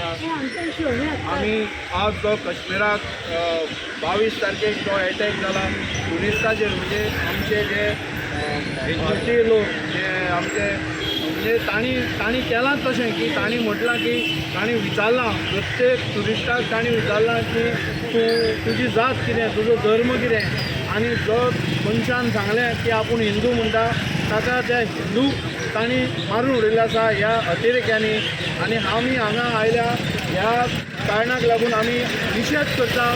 आमी आज जो कश्मीराक 22 तारखेक जो एटॅक जाला ट्युरिस्टाचेर, म्हणजे आमचे जे हिंदूचे लोक जे आमचे, म्हणजे तांणी तांणी केलां तशें की तांणी म्हटलां की तांणी विचारलां प्रत्येक ट्युरिस्टाक, तांणी विचारलां की तूं तुजी जात कितें, तुजो धर्म कितें. आनी जो मनशान सांगलें की आपूण हिंदू म्हणटा, ताका त्या हिंदू तांणी मारून उडयल्लें आसा ह्या अतिरेक्यांनी. आनी आमी हांगा आयल्या ह्या कारणाक लागून आमी निशेध करता.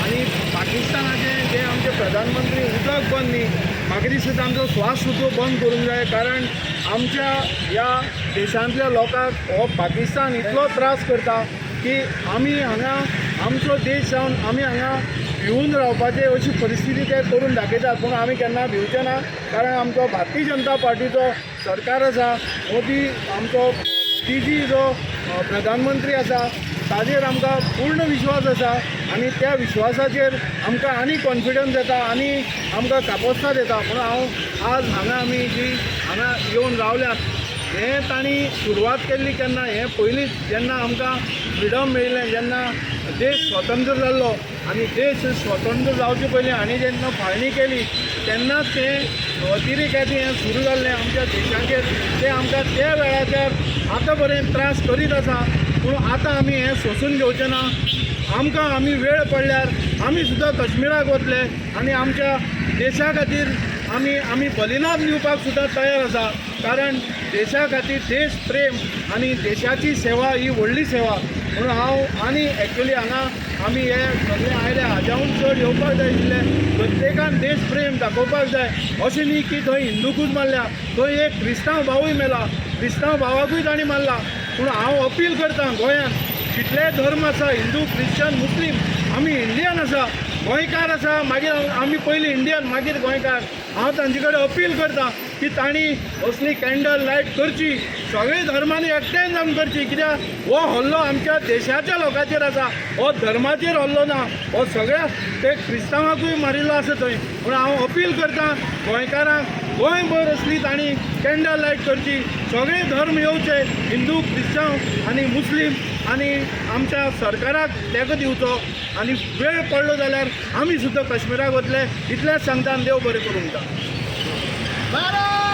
आनी पाकिस्तानाचे जे आमचे प्रधानमंत्री उदक बंद न्ही, म्हाका दिसता आमचो श्वास सुद्दां बंद करूंक जाय, कारण आमच्या ह्या देशांतल्या लोकांक हो पाकिस्तान इतलो त्रास करता की आमी हांगा आमचो देश जावन आमी हांगा भिवून रावपाचे अशी परिस्थिती ते करून दाखयतात. पूण आमी केन्ना भिवचे ना, कारण आमचो भारतीय जनता पार्टीचो सरकार आसा, मोदी आमचो मोदीजी जो प्रधानमंत्री आसा, ताजेर आमकां पूर्ण विश्वास आसा. आनी त्या विश्वासाचेर आमकां आनी कॉन्फिडन्स येता आनी आमकां कापोस्ताद येता. म्हणून हांव आज हांगा आमी जी हांगा येवन रावल्यात, हें तांणी सुरवात केल्ली केन्ना, हें पयलींच जेन्ना आमकां फ्रिडम मेळिल्लें, जेन्ना देश स्वतंत्र जाल्लो. आनी देश स्वतंत्र जावचे पयलीं हांणी जेन्ना फाळणी केली, तेन्नाच तें अतिरेक्याचें हें सुरू जाल्लें आमच्या देशाचेर. ते आमकां त्या वेळाचेर आतां पर्यंत त्रास करीत आसा. पूण आतां आमी हें सोंसून घेवचें ना. आमकां आमी वेळ पडल्यार आमी सुद्दां कश्मीराक वतले आनी आमच्या देशा खातीर आमी आमी बलिदान दिवपाक सुद्दां तयार आसा, कारण देशा खातीर देश प्रेम आनी देशाची सेवा ही व्हडली सेवा. म्हणून हांव आनी एक्चुली हांगा आमी हे सगळे आयले, हाज्याहून चड येवपाक जाय आशिल्ले. प्रत्येकान देश प्रेम दाखोवपाक जाय. अशें न्ही की थंय हिंदूकूच मारल्या, थंय एक क्रिस्तांव भावूय मेला, क्रिस्तांव भावाकूय तांणी मारला. पूण हांव अपील करता, गोंयांत जितले धर्म आसा, हिंदू, क्रिश्चन, मुस्लीम, आमी इंडियन आसा, गोंयकार आसा. मागीर आमी पयलीं इंडियन, मागीर गोंयकार. हांव तांचे कडेन अपील करता की तांणी असली कॅन्डल लायट करची, सगळे धर्मांनी एकठांय जावन करची, कित्याक हो हल्लो आमच्या देशाच्या लोकांचेर आसा, हो धर्माचेर हल्लो ना. हो सगळ्या ते क्रिस्तांवाकूय मारिल्लो आसा थंय. म्हणून हांव अपील करता गोंयकारांक, गोंयभर असली तांणी कॅन्डल लायट करची, सगळे धर्म येवचे, हिंदू, क्रिस्तांव आनी मुस्लीम, आनी आमच्या सरकाराक तेंको दिवचो. आनी वेळ पडलो जाल्यार आमी सुद्दां कश्मीराक वतले, इतलेंच सांगता आनी देव बरें करूं म्हणटा. भारत